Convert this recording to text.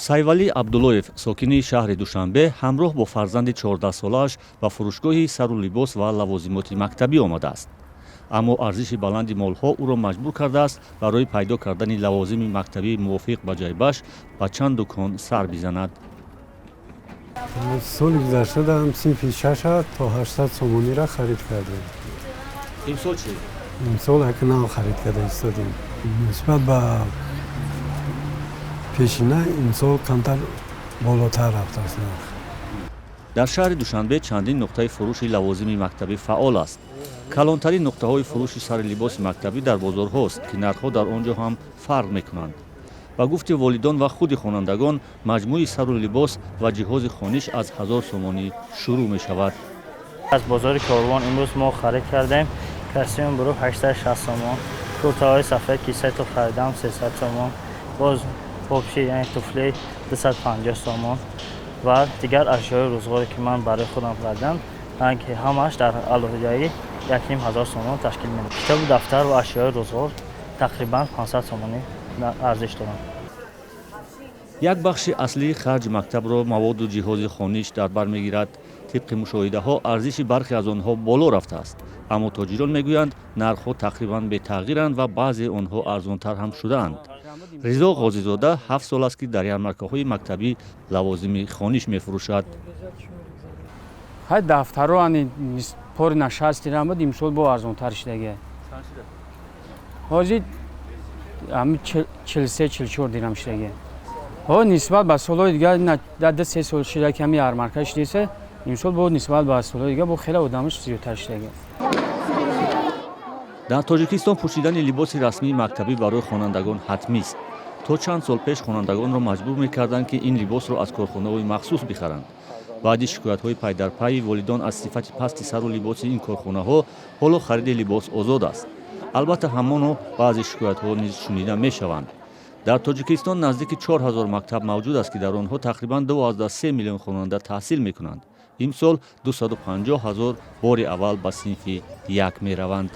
Сайвалӣ Абдуллоев, сокини шаҳри Душанбе, ҳамроҳ бо фарзанди 14-солааш ба фурӯшгоҳи сару либос ва лавозимоти мактабӣ омадааст. Аммо арзиши баланди молҳо ӯро маҷбур кардааст, барои пайдо кардани лавозими мактабӣ мувофиқ ба ҷайбаш ба чанд дукон сар бизанад. Соли гузашта синфи шаша то 800 сомониро харид кардем. Имсол чӣ? Имсол як нав харид карда истодем. Нисбат ба пешина имсол камтар болотар рафтааст нарх. Дар шаҳри Душанбе чандин нуқтаи фурӯши лавозими мактабӣ фаъол аст. Калонтарин нуқтаҳои фурӯши сари либоси мактабӣ дар бозорҳост, ки нархҳо дар он ҷо ҳам фарқ мекунанд. Ба гуфти волидон ва худи хонандагон, маҷмӯи сару либос ва ҷиҳози хониш аз 1000 сомонӣ шурӯъ мешавад. Аз бозори Корвон имрӯз мо харид кардем: костюм брюк 860 сомон, куртаҳои сафед, ки сето харидам, 300 сомон, боз попши, яъне туфли, 250 сомон ва дигар ашёи рӯзғоре, ки ман барои худам харидам, ки ҳамааш дар алоҳидагӣ 1500 сомон ташкил медиҳад. Китобу дафтар ва ашёи рӯзғор тақрибан 500 сомонӣ арзиш доранд. Як бахши аслии харҷи мактабро маводу ҷиҳози хониш дар бар мегирад. Тибқи мушоҳидаҳо, арзиши бархе аз онҳо боло рафтааст, аммо тоҷирон мегӯянд, нархҳо тақрибан бетағйиранд ва баъзе онҳо арзонтар ҳам шудаанд. Ризо Ғозизода 7 сол аст, ки дар ярмаркаҳои мактабӣ лавозими хониш мефурӯшад. Ҳай, дафтаро ани пори на 60 дирам буд, имсол бо арзонтар шудагия. Ҳозир ҳами 43, 44 дирам шудагия. Ҳо, нисбат ба солҳои дигар, дар 2-3 сол шуда, ки ҳами ярмарка шудеса, имсол бо нисбат ба солҳои дигар бо хеле одамаш зиёдтар шудагия. Дар Тоҷикистон пӯшидани либоси расмии мактабӣ барои хонандагон ҳатмист. То чанд сол пеш хонандагонро маҷбур мекарданд, ки ин либосро аз корхонаҳои махсус бихаранд. Баъди шикоятҳои пайдарпайи волидон аз сифати пасти сару либоси ин корхонаҳо, ҳоло хариди либос озод аст. Албатта, ҳамоно баъзе шикоятҳо низ шунида мешаванд. Дар Тоҷикистон наздики 4000 мактаб мавҷуд аст, ки дар онҳо тақрибан 2,3 миллион хонанда таҳсил мекунанд. Имсол 250 ҳазор бори аввал ба синфи як мераванд.